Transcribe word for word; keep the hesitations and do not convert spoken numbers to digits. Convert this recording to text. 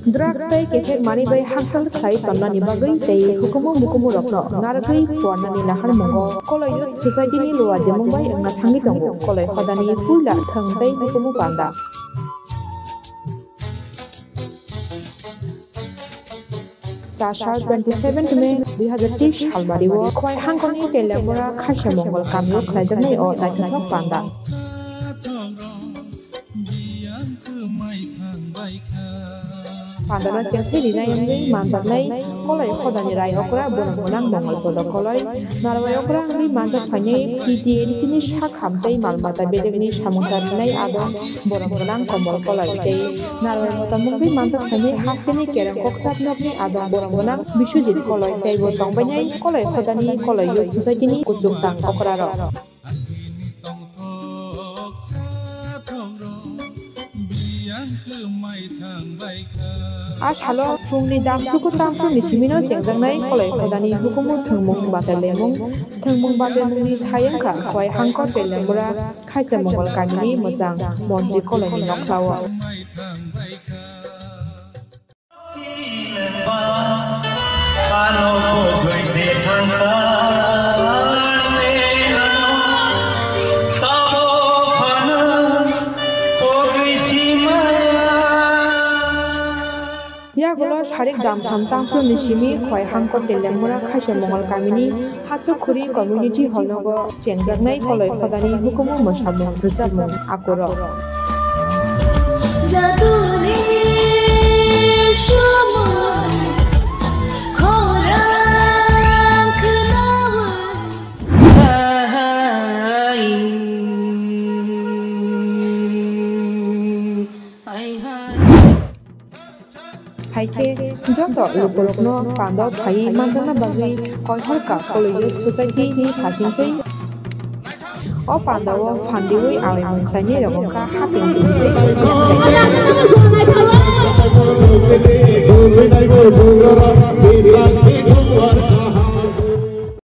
Drugs tei kethek manwi bai hakchal khlai tonnani bagwi tei hukumu mukumurokno narwgwi phuarnani naharmungo Koloi Youth Society ni luwa jemung bai wngna thangwi tongo. Koloi hodani puila thwng tei hukumu panda. Chasar twenty seven May dui hazar teis salmari o Khwai Hangkoni Teliamura Khaisa Mongol kamio khlaijaknai o naithothok panda. Pandano chengse rinai wngwi manjaknai Koloi Khodani Rai Okra, borok gwnang Mongol Podo Koloi, Narwai Okra wngwi manjak phainai T T A D C ni sak ham tei mal mata bedekni samungsa rinai adong borok gwnang Komol Koloi tei Narwai Motamungwi manjak phainai hasteni kereng kokchap nokni adong borok gwnang Biswajit Koloi tei bo tongbainai Koloi Khodani Koloi Youth Society ni kuchuk tang okrarok. A salo phungni dam chuku tamsukni simino chengjaknai Koloi Khodani hukumu thwngmung batel lemung, thwngmung batel mungni thai wngkha Khwai Hangkor Teliamura Khaisa Mongol kamini mwchang montri Koloini nokhlao. Yagulo sarik damtham tamsukni simi Khwai Hangkor Teliamura Khaisa Mongol kamini Hachukkhuri Community Hall nogo chengjaknai Koloi Khodani hukumu mwsamung rwchapmung akurok. Hai khe joto lukurokno pandao phaiwi manjakna bagwi Koihalka Koloi Youth Society ni phasingtwi o pandao phan riwi awaimung khlainai rok wngkha haping singtwi.